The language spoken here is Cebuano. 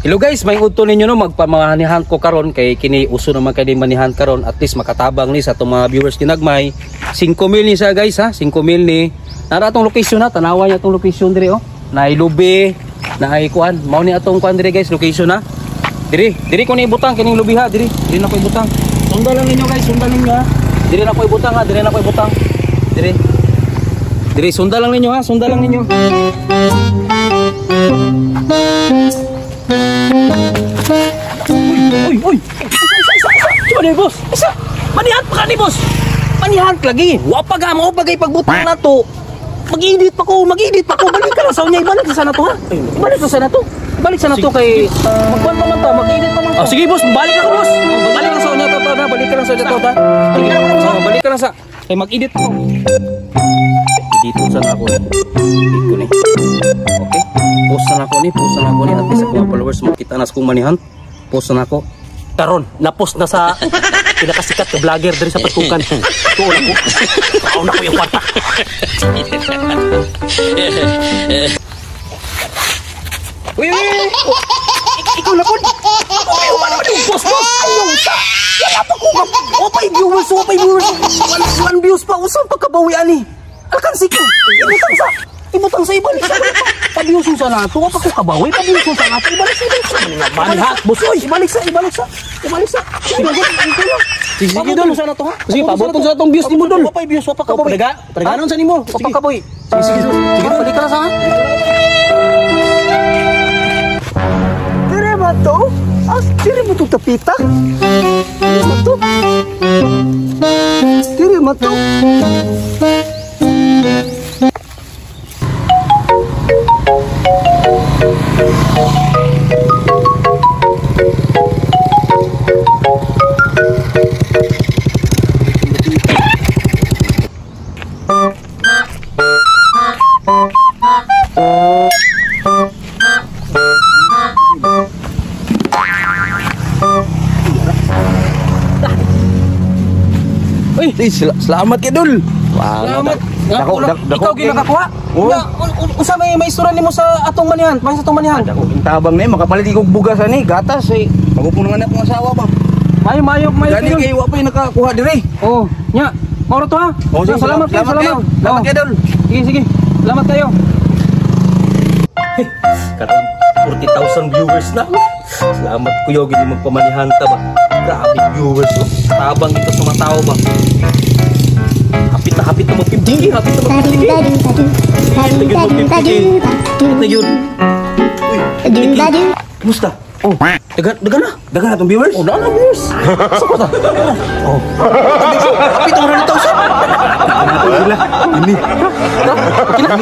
Hello guys, may udto ninyo no, magpamanihan ko karon kay kini uso naman kay manihan karon, at least makatabang ni sa atong mga viewers kinagmay. 5 mil ni siya guys ha, 5 mil ni. Nara atong location ha, tanawa niya atong location diri oh. Naay lubi, naay kuan, mao ni atong kuan diri guys, location ha. Diri, diri ko ni ibutang kining lubi ha, diri, diri na ko ibutang. Sundan lang ninyo guys, sundan ninyo ha. Diri na ko ibutang ha, diri na ko ibutang. Diri. Diri sundan lang ninyo ha, sundan lang ninyo. Uy, uy, uy. Isa, isa, isa, isa. Ni boss. Isa. Manihan pa ka ni boss. Manihan lagi. Wa pa ga mo bagay pagbutang na to. Mag-edit pa ko, mag-edit pa ko. Balik ka lang sa unya, ibalik sa sana to ha. Ibalik sa sana to. Balik sa na to kay magkuan pa man ta, mag-edit pa man ta. Oh, sige boss, balik ako boss. Balik lang sa unya to, na, balik ka lang sa unya to, ta. Oh, balik ka lang sa kay mag-edit ko. Dito sa ako ni. Edit ko ni. Okay. Post na ako ni, post na ako ni at least ako mga followers makita na sa kong manihan. Post na ako. Karon, na-post na sa pinakasikat na vlogger diri sa Patukan. Tuon ako. Kaon ako yung kwarta. Uy, uy, uy. Ikaw na po. Uy, umano man yung post, boss. Ayaw sa. Wala pa ko. Opay viewers, opay viewers. One views pa. Usang pagkabawi ani. Alkansi ko. Ibutang sa. Ibutang sa ibalik sa. Pabiyusun sa nato. Wapa ko kabawi. Pabiyusun sa nato. Ibalik sa, ibalik sa. Manihat, boss. Uy, ibalik sa, ibalik sa. Ibalik sa. Sige, dol. Sa nato ha. Sige, pabotong sa atong views nimo dol. Wapay views, wapa kabawi. Padaganon sa nimo. Wapa kabawi. Sige, sige, sige. Balik ka na sa ha. Dire ba to? Ah, dire mo itong tapita? Dire mo to? Dire mo to? Uy, selamat kay Dul. Selamat. Ikaw gyud nakakuha. Usa may istorya nimo sa atong manihan, may sa atong manihan. Dako tabang ni makapalit og bugas ani, gatas eh. Magupong naman akong asawa ba. Mayo mayo mayo. Gani kay wa pa nakakuha diri. Oh, nya. Mao to ha. Oh, sige, salamat kayo, salamat. Salamat kay Dul. Sige, sige. Salamat kayo. Karon 40,000 viewers na. Salamat kuyo gid magpamanihan ta ba. Grabe viewers oh. Tabang ito sa mga tao ba. Hapit na mag-50, hapit na mag-50. Hapit na mag-50. Hapit na yun. Uy, kumusta? Oh, daga na. Daga na tong viewers? Oh, daga na viewers. Sa ko ta. Oh. Hapit ang 100,000. Ini. Okay na.